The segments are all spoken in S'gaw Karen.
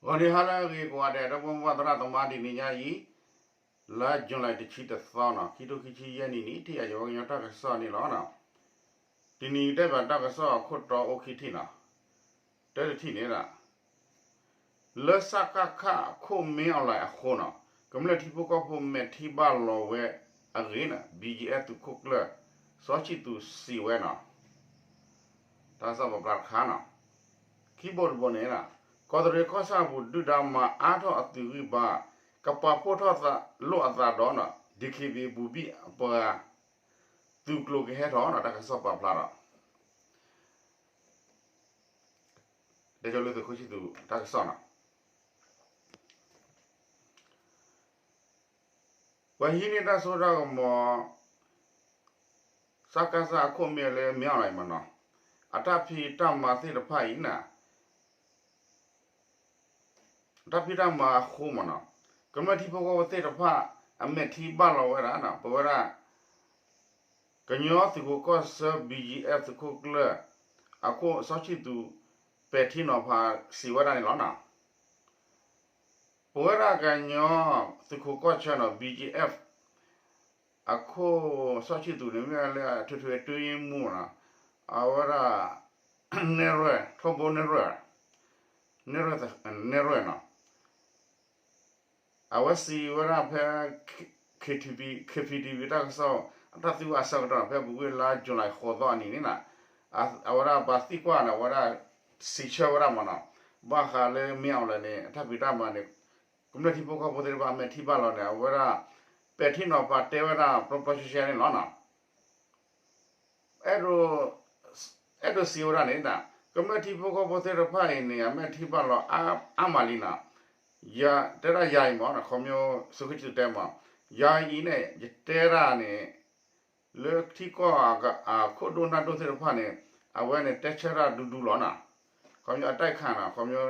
ဂီၤနံၤဟါလၢအဂ့ၤကိးဂၤဒဲး ဒီပုၢ်ဝဲၢ်သရၣ်သမါ တနံၤညါအံၤ လါ July တဆံတသီနီၤ ခံထိခံဆံယဲၢ်နံၣ်န့ၣ် ထံၣ်ယၤယဝဲကညီတၢ်ကစီၣ်န့ၣ်လီၤ. တနံၤအံၤတဲဘၣ်တၢ်ကစီၣ်အခိၣ်တီအိၣ်ခံထံၣ်နီၤ, တၢတထံၣ်န့ၣ် လၢစကခအခိၣ်မ့ၢ်အီၣ်လဲၣ်အဃိနီၤ ကမျၢၢ်ထံဖိကီၢ်ဖိမဲာ်ထံဘၣ်လီၤဝဲအဂ့ၢ်န့ၣ် BGF သုးခိၣ်ကျၢၢ် စီၤဆံၣ်သူးစံးဝဲနီၤ, တၢ်ကစီၣ်ပာ်ဖျါတခါနီၤ, ခံဘိတဘိန့ၣ် ကီးတရံးကီၢ်ဆၣ်အပူၤ ဒုၣ်ဒါမၤအါထီၣ်အသုးဂံၢ်ဘါ ကပာ်ဖှိၣ်ထီၣ်လိာ်အသးဒီး DKBA ဘူၣ်ဘံၣ်အပှၤ သုးကျိၤကဟဲထီၣ်နီၤ တၢ်ကစီၣ်ပာ်ဖျါဒီး တဲလၢသုးခိၣ်ဆံၣ်သူးတၢ်ကစီၣ်နီၤ, ပှၤဟံးန့ၢ်တၢ်စိတၢ်ကမီၤ စကစအခိၣ်မ့ၢ်လၢမ့ၢ်အီၣ်လဲၣ်မးနီၤ, အတၢ်ဖံးတၢ်မၤသ့ၣ်တဖၣ်အံၤန့ၣ် တၢ်ဖံးတၢ်မၤအဃိမးနီၤ, ကမျၢၢ်ထံဖိကီၢ်ဖိသ့ၣ်တဖၣ် အမဲာ်ထံဘၣ်လီၤဝဲဒၣ်နီၤ ပဝဲဒၣ် ကညီသုးခိးကီၢ်ဆၢ BGF သုးခိၣ်ကျၢၢ် အခိၣ်စီၤဆံၣ်သူး ပဲာ်ထံနီၤဖးစံးဝဲဒၣ်န့ၣ်လီၤနီၤ, ပဝဲဒၣ်ကညီသုးခိးကီၢ်ဆၢနီၤ BGF အခိၣ်စီၤဆံၣ်သူးန့ၣ် မ့ၢ်လၢအထွဲထွဲတွင်းရေးမှူးနီၤ, အဝဲဒၣ် နဲၣ်ရွဲၣ် ထိၣ်ဘိနဲၣ်ရွဲၣ် နဲၣ်ရွဲၣ် နဲၣ်ရွဲၣ်နီၤ, အဝဲစံးဝဲဒၣ်ဖဲ KTV KPTV တၢ်ကစီၣ် အတၢ်သံကွၢ်အဆၢကတီၢ် ဖဲပူၤကွံာ်လါ July ဃိးသီအနံၤန့ၣ်နီၤ, အဝဲဒၣ်ပှၤသံကွၢ်န့ၣ် အဝဲဒၣ်စံးဆၢဝဲဒၣ်မးနီၤ, ဘၣ်ဃးလၢမ့ၢ်အီၣ်လဲၣ်န့ၣ် အတၢ်ဖံးတၢ်မၤန့ၣ် ကမျၢၢ်ထံဖိကီၢ်ဖိသ့ၣ်တဖၣ်အမဲာ်ထံဘၣ်လီၤန့ၣ် အဝဲဒၣ် ပဲာ်ထံနီၤဖးတဲဝဲဒၣ် ပျီပျီဆှဲဆှဲန့ၣ်လီၤနီၤ. အဲၣ်ဒိးစံးဝဲဒၣ်န့ၣ် ကမျၢၢ်ထံဖိကီၢ်ဖိသ့ၣ်တဖၣ်အံၤန့ၣ် အမဲာ်ထံဘၣ်လီၤအါမးလံနီၤ, တဲဒၣ်ယၤအံၤမး ခီဖျိသုးခိၣ်ဆံၣ်သူးတဲမး, ယၤအံၤန့ၣ် ယတဲဒၣ်န့ၣ် လၢထံကီၢ်အခိၣ်ဒိၣ်နၢ်ဒိၣ်သ့ၣ်တဖၣ်န့ၣ် အဝဲန့ၣ်တဲဆၢတၢ်ဒူဒူလီၤနီၤ, ခီဖျိအတၢ်ခးနီၤ ခီဖျိ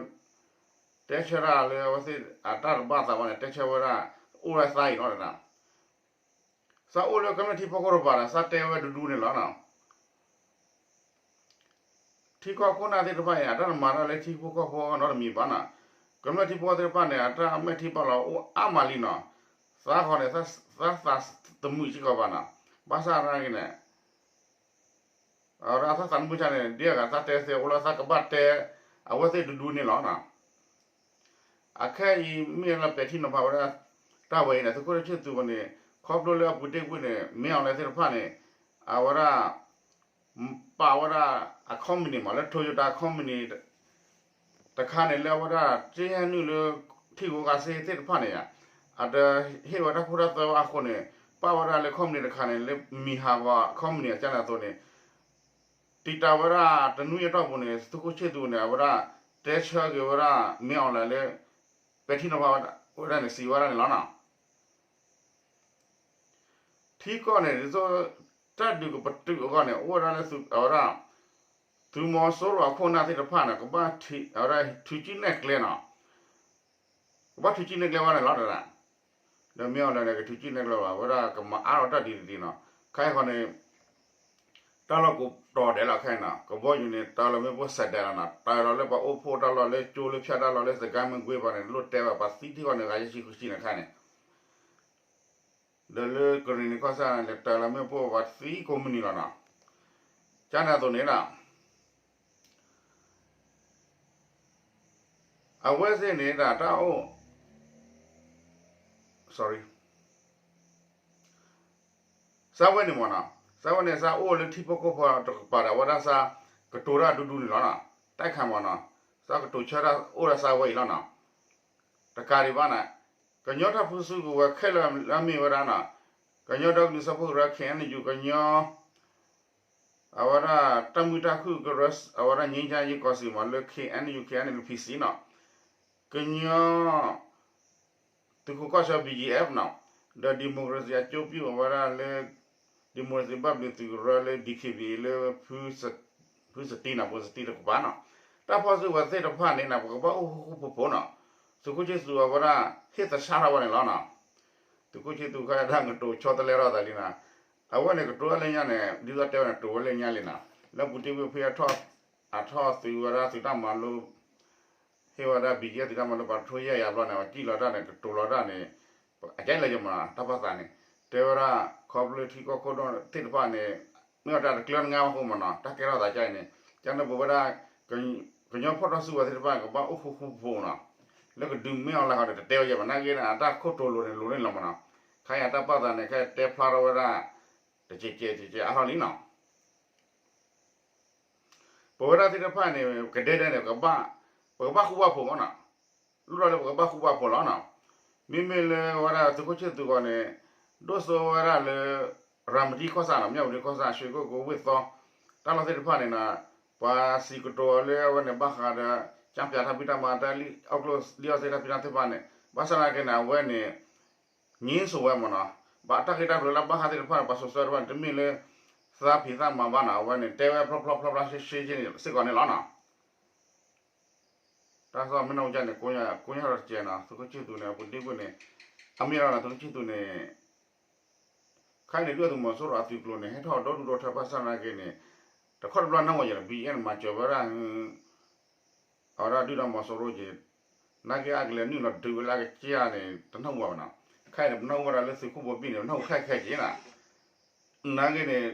တဲဆၢတၢ်လၢအဝဲသ့ၣ်အတၢ်တဘၣ်သးဘၣ်န့ၣ် တဲဆၢဝဲဒၣ် အိၣ်ဝဲသးအံၤလီၤတဒၣ် စးအိၣ်လၢကမျၢၢ်ထံဖိကီၢ်ဖိတပၤဒီး စးတဲဝဲဒူဒူန့ၣ်လီၤနီၤ. ထံကီၢ်ခိၣ်နၢ်သ့ၣ်တဖၣ်အံၤ အတၢ်တမၤတၢ်လၢထံဖိကီၢ်ဖိနီတမံၤဘၣ်နီၤ, ကမျၢၢ်ထံဖိကီၢ်ဖိသ့ၣ်တဖၣ်န့ၣ် အတၢ်မဲာ်ထံဘၣ်လီၤအိၣ်အါမးလံနီၤ, သးဃီန့ၣ် သးသးသမုာ်စ့ၢ်ကီးဘၣ်နီၤ, ဘၣ်ဆၣ်နာ်က့န့ၣ် အဝဲဒၣ်သးသးသမုာ်ဆၣ်န့ၣ် ဒ်အဂၤသးတဲသ့အိၣ်လၢသးကဘၣ်တဲ အဝဲသ့ၣ်ဒူဒူန့ၣ်လီၤနီၤ. အခဲအံၤမ့ၢ်လၢပဲာ်ထံနီၤဖးဝဲဒၣ် တၢ်ဝဲအံၤန့ၣ် သုးခိၣ်ဆံၣ်သူးန့ၣ် ခီဖျိလၢအပူၤတ့ၢ်ကွံာ်န့ၣ် မ့ၢ်အီၣ်လဲၣ်သ့ၣ်တဖၣ်န့ၣ် အဝဲဒၣ် ပာ်ဝဲဒၣ်အ company မး လၢ Toyota company တခါန့ၣ် လၢအဝဲဒၣ် တ့ဟဲနုာ်လၢ ထံဂုၤကီၢ်စ့သ့ၣ်တဖၣ်န့ၣ် အတဟ့ၣ်ဝဲတၢ်ခိတၢ်သွဲဘၣ်အဃိန့ၣ် ပာ်ဝဲဒၣ်လၢ company တခါန့ၣ် လၢမံၤဟးဂီၤ company အကန့ၣ်အသိးန့ၣ် တံာ်တာ်ဝဲဒၣ်တနွံအတီၢ်ပူၤန့ၣ် သုးခိၣ်ဆံၣ်သူးန့ၣ် အဝဲဒၣ် တဲဆၢက့ၤဝဲဒၣ် မ့ၢ်အီၣ်လဲၣ်လၢ ပဲာ်ထံနီၤဖးဝဲဒၣ်န့ၣ် စံးဝဲဒၣ်န့ၣ်လီၤနီၤ. ထံကီၢ်န့ၣ် ဒ်သိး တၢ်ဒုးကပတုာ်အဂီၢ်န့ၣ် အိၣ်ဝဲဒၣ်လၢသုး အဝဲဒၣ် သုးမီၤစိရိၤအခိၣ်နၢ်သ့ၣ်တဖၣ်န့ၣ် ကဘၣ် အဝဲဒၣ် ထုးကံၣ်နဲၣ်ကျဲနီၤ, ကဘၣ်ထုးကံၣ်နဲၣ်ကျဲဝဲန့ၣ်လီၤတဒၣ်, ဒီးမ့ၢ်အီၤလဲၣ်န့ၣ် ကထုးကံၣ်နဲၣ်ကျဲဘၣ် အဝဲဒၣ်ကမၤအါထီၣ်တၢ်ဒ်တဒ်နီၤ, ခဲအံၤဃီန့ၣ် တၢ်လီၢ်ကိးတီၤဒဲးလီၤခဲအံၤနီၤ, ကဘီယူၤန့ၣ် တၢ်လီၢ်မ့ၢ်ဘိၣ်စဲးဒဲးလီၤနီၤ, တၢ်လီၢ်လၢပှၤအိၣ်ဖှိၣ်တၢ်လီၢ်လၢကၠိလၢဖၠၣ်တၢ်လီၢ်လၢသကါမ့ၢ်ကွ့ပှၤန့ၣ် လိၣ်တဲဘၣ်ပှၤသံထံၣ်ဃီန့ၣ် ဂၤယဲၢ်ဆံဃုဆံန့ၣ်ခဲအံၤန့ၣ် ဒီးလၢကရံၣ်နံၤကီၢ်စဲၣ်န့ၣ် တၢ်လီၢ်မ့ၢ်ဘိၣ်ပှၤသံကိးမုၢ်နံၤလီၤနီၤ, ကန့ၣ်အသိးန့ၣ်လီၤ အဝဲသ့ၣ်န့ၣ်ဒၣ်တၢ်အိၣ် sorry စးဝဲန့ၣ်မ့ၢ်နီၤ, စးဝဲန့ၣ် စးအိၣ်လၢထံဖိကီၢ်ဖိတကပၤဒီး အဝဲဒၣ်စးကတိၤတၢ်ဒူဒူန့ၣ်လီၤနီၤ, တၢ်ခးမ့ၢ်နီၤ, စးကတိၤဆၢတၢ်အိၣ်ဒၣ်စးဝဲအံၤလီၤနီၤ, တကးဒံးဘၣ်န့ၣ် ကညီတၢ်ဖုးစုကဝဲၤခဲလၢာ်လၢအမ့ၢ်ဝဲဒၣ်နီၤ, ကညီဒီကလုာ်စၢဖှိၣ်ကရၢ ခ့ၣ်အဲၣ်ယူၣ် ကညီ အဝဲဒၣ်တၢ်မုာ်တၢ်ခုၣ်ကရၢ အဝဲဒၣ် ငြိမ်းချမ်းရေးကောင်စီ မ့ၢ်လၢ ခ့ၣ်အဲၣ်ယူၣ် ခ့ၣ်အဲၣ်ယူၣ် ဖံစံနီၤ, ကညီ သုးခိးကီၢ်ဆၢ BGF နီၤ, ဒီး democracy အကျိုးပြု အဝဲဒၣ်လၢ democracy ဘၣ်ဘျုးသုးကရၢလၢ DKBA လၢ ဖုစတံနီၤ ဖုစတံတကပၤနီၤ, တၢ်ဖီၣ်စုကဝဲၤသ့ၣ်တဖၣ်န့ၣ်နီၤ ပကဘၣ်အိၣ်ဃူဃူဖိးဖိးနီၤ, သုးခိၣ်ဆံၣ်သူးအဝဲဒၣ် ဟ့ၣ်သဆၣ်ထီၣ်ဝဲန့ၣ်လီၤနီၤ, သုးခိၣ်ဆံၣ်သူးခဲအံၤဒၣ်ကတိၤဆီတလဲထီၣ်သးလံနီၤ, အဝဲန့ၣ်ကတိၤဝဲလၢညါန့ၣ် ဒ်သိးတဲဝဲန့ၣ် တိၤဝဲလၢညါလံနီၤ, လၢပူၤတ့ၢ်ဝ့ၢ်ဖုအထီၣ် အထီၣ်သုးဝဲဒၣ်သုးတၢ်မၤလိ ဟ့ၣ်ဝဲဒၣ် ဘံၣ်ကဲ သုးတၢ်မၤလိ ပှၤတထိယဲၢ်ယၤဘျီန့ၣ် အဝဲစံၣ်လီၤတၢ်န့ၣ် ကတိၤလီၤတၢ်န့ၣ် အကဲလၢယမၤ တၢ်ပၢ်သးန့ၣ် တဲဝဲဒၣ် ခီဖျိထံကီၢ်ခိၣ်ဒိၣ်သ့ၣ်တဖၣ်န့ၣ် မ့ၢ်အတၢ်တကျၢၤတငါအဃိမ့ၢ်နီၤ တၢ်ကဲထီၣ်သးကါအံၤန့ၣ် ကန့ၣ်ပဝဲဒၣ် ကညီဖီၣ်ထီၣ်စုကဝဲၤသ့ၣ်တဖၣ် ကဘၣ်အိၣ်ဃူဃူဖိးဖိးနီၤ လၢကဒုးမ့ၢ်အီၤလၢဃီဒီး တတဲဝဲယဲၢ်ဘၣ်နာ်က့န့ၣ် အတၢ်ခိၣ်တိၤလိၤန့ၣ် လိၤန့ၣ်လီၤမ့ၢ်နီၤ ခဲအံၤအတၢ်ပၢ်သးန့ၣ် ခဲတဲဖျါထီၣ်ဝဲဒၣ် တကဲးကဲးတကဲးအါထီၣ်လံနီၤ ပဝဲဒၣ်သ့ၣ်တဖၣ်န့ၣ် ကဒဲဒဲန့ၣ် ပကဘၣ်ဃူဘၣ်ဖိးမ့ၢ်နီၤ, လိၣ်ထီၣ်လၢပကဘၣ်ဃူဘၣ်ဖိးလီၤနီၤ, မ့မ့ၢ်လၢဝဲဒၣ်သုးခိၣ်ဆံၣ်သူးဂီၤန့ၣ် ဒိၣ်စိဝဲဒၣ်လၢ ရၤမတံကီၢ်ဆၣ်နီၤ မၠၣ်ဝတံကီၢ်ဆၣ် ရွှေကုက္ကို ဝ့ၢ်သီ တၢ်လီၢ်သ့ၣ်တဖၣ်န့ၣ်နီၤ, ပှၤစံးကတိၤအီၤလၢအဝဲန့ၣ် ဘၣ်ဃးဒီး ကၠၢ်ပၠးတၢ်ဖံးတၢ်မၤ တၢ်လံၣ်အီၣ်ကျိၣ်လံၣ်အီၣ်စ့တၢ်ဖံးတၢ်မၤသ့ၣ်တဖၣ်န့ၣ် ဘၣ်ဆၣ်သနာ်က့န့ၣ် အဝဲန့ၣ် ငြင်းဆိုဝဲမ့ၢ်နီၤ, ဘၣ်တၢ်ဂ့ၢ်တၢ်ကျိၤလၢဘၣ်ဃးသ့ၣ်တဖၣ်န့ၣ် ပှၤစိာ်ဆှၢတဖၣ်န့ၣ် တမ့ၢ်လၢ သးဖံးသးမၤဘၣ်နီၤ, အဝဲန့ၣ် တဲဝဲဖျီဖျီဖျီဖျီရှဲရှဲစ့ၢ်ကီးန့ၣ်လီၤနီၤ. တၢ်ကစီၣ်မ့ၢ်နီၢ်ကစၢ်န့ၣ် ကိညါထီၣ်တကဲးနီၤ, သုးခိၣ်ဆံၣ်သူးန့ၣ် အပူၤဒ့ကွံာ်န့ၣ် အမ့ၢ်လီၤနီၤ, သုးခိၣ်ဆံၣ်သူးန့ၣ် ခဲအံၤန့ၣ် ဒုၣ်ဒါသုးမီၤစိရိၤအသုးကျိၤန့ၣ် ဟဲထီၣ်ဒီဒူၣ်ဒီထၢဘၣ်ဆၣ်သနာ်က့န့ၣ် တခီတဘျီနၢ်ဝဲယဲၢ်လီၤ, ဘံၣ်အဲၣ်န့ၣ် မၤစၢၤဝဲဒၣ် အဝဲဒၣ်ဒုၣ်ဒါမီၤစိရိၤက့ၤ နာ်က့အကလဲၤနုာ်လီၤဒုးဝဲလၢအကစၢ်န့ၣ် တနၢ်ဟူဘၣ်ဘၣ်နီၤ, ခဲအံၤန့ၣ် ပနၢ်ဟူဝဲဒၣ်လၢသုးခိၣ်ဘိဘံၣ်န့ၣ် ပနၢ်ဟူခဲခဲက့ၤနီၤ, နာ်က့န့ၣ်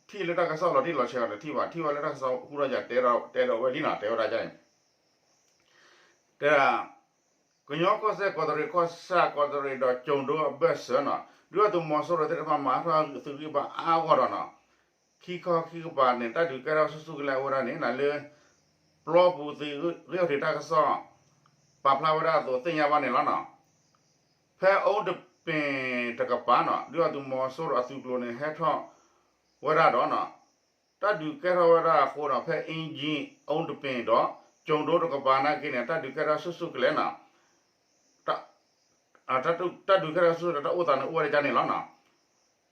ထံၣ်လၢတၢ်ကစီၣ်လီၤတံၢ်လီၤဆဲးအီၤတထံၣ်ဘၣ်, ထံၣ်ဝဲလၢတၢ်ကစီၣ်ဟူထီၣ်ယၤ တဲဒီးဝဲလံနီၤ, တဲဝဲဒၣ်ဒ်အံၤ တဲဒၣ် ကညီကီၢ်စဲၣ် ကီးတရံးကီၢ်ဆၣ် ကီးတရံးဒီးကၠိၤဒိအဘၢၣ်စၢၤနီၤ, ဒုၣ်ဒါသုးမီၤစိရိၤသ့ၣ်တဖၣ် မၤထီၣ်သုးဂံၢ်ဘါအါဂီၢ်ဒီးနီၤ, ခံခီခံကပၤန့ၣ် တၢ်ဒုးကဲထီၣ်ဆူၣ်ဆူၣ်ကလဲာ်အိၣ်ဝဲဒၣ်န့ၣ် လၢ ပျီပူၤသုးဂ့ၢ်အီထံးတၢ်ကစီၣ် ပာ်ဖျါဝဲဒၣ်အသိးသ့ၣ်ညါဘၣ်န့ၣ်လီၤနီၤ. ဖဲအူတပ့ၢ်တကပၤနီၤ ဒုၣ်ဒါသုးမီၤစိရိၤအသုးကျိၤန့ၣ် ဟဲထီၣ်ဝဲဒၣ်ဒီးနီၤ, တၢ်ဒုးကဲထီၣ်ဝဲဒၣ်အဃိဒီး ဖဲအ့ကၠံ အူတပ့ၢ်ဒီး ကၠိၤဒိတကပၤနာ်က့န့ၣ် တၢ်ဒုးကဲထီၣ်ဆူၣ်ဆူၣ်ကလဲာ်နီၤ, တၢ်ဒုးကဲထီၣ်ဆူၣ်ဆူၣ်ဒီး တၢ်အိၣ်သးန့ၣ်အိၣ်ဝဲဒၣ်န့ၣ်လီၤနီၤ.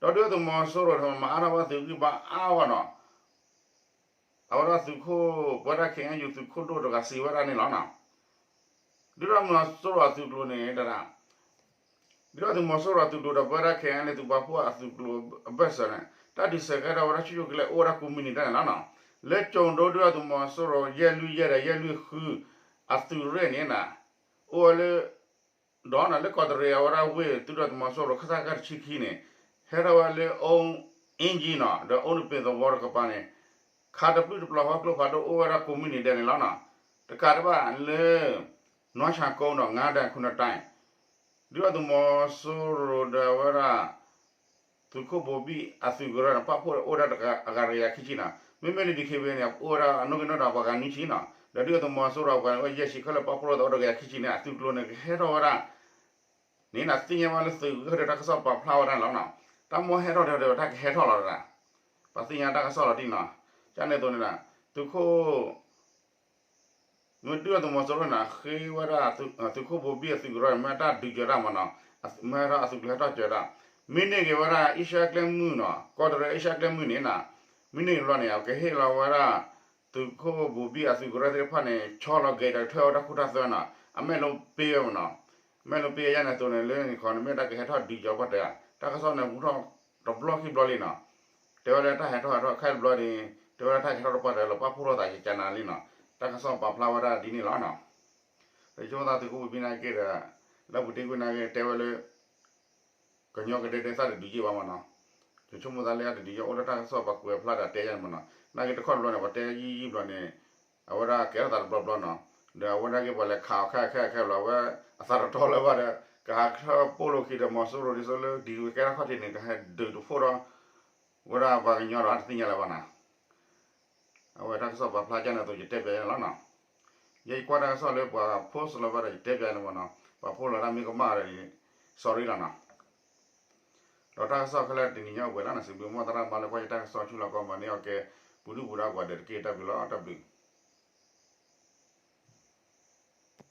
ဒီးဒုၣ်ဒါသုးမီၤစိရိၤ မၤအါထီၣ်ဝဲသုးဂံၢ်ဘါအါဂီၢ်နီၤ အဝဲဒၣ်သုးခိၣ် ပဝဲဒၣ် ခ့ၣ်အဲၣ်ယူၣ် သုးခိၣ်ဒိၣ်တဂၤစံးဝဲဒၣ်န့ၣ်လီၤနီၤ. ဒုၣ်ဒါသုးမီၤစိရိၤအသုးကျိၤန့ၣ် တဒၣ် ဒုၣ်ဒါသုးမီၤစိရိၤအသုးကျိၤဒီး ပဝဲဒၣ် ခ့ၣ်အဲၣ်ယူၣ် သုးပာ်ဖှိၣ်အသုးကျိၤအဘၢၣ်စၢၤန့ၣ် တၢ်ဒုးဆဲးကဲထီၣ်ဝဲဒၣ်ဆူၣ်ဆူၣ်ကလဲာ်အိၣ်ဝဲဒၣ်ကိးမုၢ်နံၤဒဲးန့ၣ်လီၤနီၤ. လၢကၠိၤဒိ ဒုၣ်ဒါသုးမီၤစိရိၤ ယဲၢ်လွံၢ်ယဲၢ်ဒီးယဲၢ်လွံၢ်ဃု အသုးရ့ၣ်န့ၣ်နီၤ အိၣ်ဝဲလၢ ဒီးနီၤ လၢကီးတရံးအဝဲဒၣ်ဝ့ၢ် ဒုၣ်ဒါသုးမီၤစိရိၤ ခၣ်စၣ်ကၣ်တဆံခံန့ၣ် ဟဲထီၣ်ဝဲလၢ အူအ့ကၠံနီၤ ဒီးအူတပ့ၢ်သဝီတကပၤန့ၣ် ခးတပျုၢ်တပျီၤဃီကျိဖးဒိၣ်အိၣ်ဝဲဒၣ်ကိးမုၢ်နံၤဒဲးန့ၣ်လီၤနီၤ. တကးဒံးဘၣ်လၢ နွါဆၣ်ကိဒီး ငါးဒၣ်ခုနစ်တိုင် ဒုၣ်ဒါသုးမီၤစိရိၤဒီးအဝဲဒၣ် သုးခိၣ်ဘိဘံၣ်အသုးကရၢန့ၣ် ပာ်ဖှိၣ်အိၣ်ဝဲဒၣ်အဂၤတကယၤခံဆံနီၤ. မ့မ့ၢ်လၢ ဒံၣ်ခ့ဝ့န့ၣ် အိၣ်ဝဲဒၣ်အနီၣ်ဂံၢ်နီၣ်ဒွးပှၤဂၤနွံဆံနီၤ. ဒီးဒုၣ်ဒါသုးမီၤစိရိၤအပှၤန့ၣ် အိၣ်ယဲၢ်ဆံ ခဲလၢာ်ပာ်ဖှိၣ်လိာ်သးအိၣ်တကယၤခံဆံန့ၣ် အသုးကျိၤန့ၣ် ကဟဲထီၣ်ဝဲဒၣ် န့ၣ်နီၤ သ့ၣ်ညါဘၣ်လၢသုးဂ့ၢ်ဒီးတၢ်ကစီၣ်ပာ်ဖျါဝဲဒၣ်န့ၣ်လီၤနီၤ. တၢ်မိၢ်ဟဲထီၣ်ဒီးတၢ်ကဟဲထီၣ်လီၤတဒၣ် ပှၤသ့ၣ်ညါတၢ်ကစီၣ်လီၤတံၢ်နီၤ. ကန့ၣ်အသိးန့ၣ်ဒီး သုးခိၣ် မ့ၢ်ဒုၣ်ဒါသုးမီၤစိရိၤန့ၣ် ဃ့ဝဲဒၣ် သုးခိၣ်ဘိဘံၣ်အသုးကရၢန့ၣ် မ့ၢ်တၢ်ဒုးစၢၤတၢ်မ့ၢ်နီၤ, မ့ၢ်ဟဲထီၣ်အသုးကျိၤဟဲထီၣ်စၢၤတၢ်, မ့ၢ်န့ၢ်က့ၤဝဲဒၣ် အ့ရှါကျဲမုၢ်နီၤ, ကီးတရံးအ့ရှါကျဲမုၢ်န့ၣ်နီၤ, မ့ၢ်န့ၢ်က့ၤဘျီန့ၣ် အကဟ့ၣ်လီၤဝဲဒၣ် သုးခိၣ်ဘိဘံၣ်အသုးကရၢသ့ၣ်တဖၣ်န့ၣ် ဆီလီၤက့ၤဒီးကထၢဝဲတၢ်ခိတၢ်သွဲနီၤ, အမဲာ်လိပ့ဝဲမ့ၢ်နီၤ, မဲာ်လိပ့အယါန့ၣ်အသိးန့ၣ် လၢန့ၣ်ခီန့ၣ် မ့ၢ်တၢ်ကဟဲထီၣ်ဒုးစၢၤပှၤတဲ, တၢ်ကစီၣ်န့ၣ် ဟူထီၣ်တဘျီခံဘျီလံနီၤ, တဲဝဲလၢတၢ်ဟဲထီၣ်ဟဲထီၣ်ခဲအံၤတဘျီန့ၣ် တဲဝဲဒၣ်တၢ်ကဟဲထီၣ်တပှၢ်တၢၢ်လီၤ ပာ်ဖှိၣ်ထီၣ်သးကကနၤလံနီၤ, တၢ်ကစီၣ်ပာ်ဖျါဝဲဒၣ်ဒ်န့ၣ်လီၤနီၤ. ဒီးဆိကမိၣ်သးသုးခိၣ်ဘိဘံၣ်နာ်က့ဒီး လၢပူၤတ့ၢ်ကွံာ်နာ်က့တဲဝဲလၢ ကညီကဒဲဒဲသၣ်တဒုးယံာ်ဘၣ်မ့ၢ်နီၤ, ယဆိကမိၣ်သးလၢအတဒုးယံာ်အိၣ်လၢတၢ်ကစီၣ်ပှၤကွဲးဖျါဒီးတဲယါန့ၣ်မ့ၢ်နီၤ, နာ်က့တခီတဘျီန့ၣ် ပှၤတဲယံာ်ယံာ်ဘျီန့ၣ် အဝဲဒၣ်ကဲထီၣ်သးတဘျီဘျီနီၤ, ဒီးအဝဲနာ်က့ပှၤလဲၤခးအီၤခဲခဲခဲဘျီ အဝဲအသးတတီလၢၤဘၣ်ဒီး ကဟးထၢၣ်ပိာ်လိာ်ခံဒီးမီၤစိရိၤဒ်သိးလၢဒ်ဝဲကဲထီၣ်ခီၣ်ထံးန့ၣ် ကဟဲဒုးတဖှိၣ်ဒီး ဝဲဒၣ်ပှၤကညီဒီးအတသ့ၣ်ညါလၢၤဘၣ်နီၤ. အဝဲတၢ်ကစီၣ်ပာ်ဖျါကန့ၣ်အသိး ယတဲပျးယဲန့ၣ်လီၤနီၤ. ယဲယကွၢ်တၢ်ကစီၣ်လၢပှၤ post လီၤဘၣ်ဒီး ယတဲပျးယဲန့ၣ်မ့ၢ်နီၤ, ပှၤ post လီၤတၢ်မ့ၢ်ကမၣ်ဒီး sorry လီၤနီၤ. ဒီးတၢ်ကစီၣ်ခဲလၢာ်တနံၤညါအိၣ်ပှဲၤလီၤနီၤ, စံးဘျုးမိၢ်သရၣ်မါလၢကွၢ်ယတၢ်ကစီၣ်ဆူၣ်လီၤကီမၤန့ၢ်အီၣ်ကဲ ပူၤဒုၣ်ပူၤဒါကွၢ်ဒီးတက့ၢ် တၢ်ဘျုးလီၤ တၢ်ဘျုး.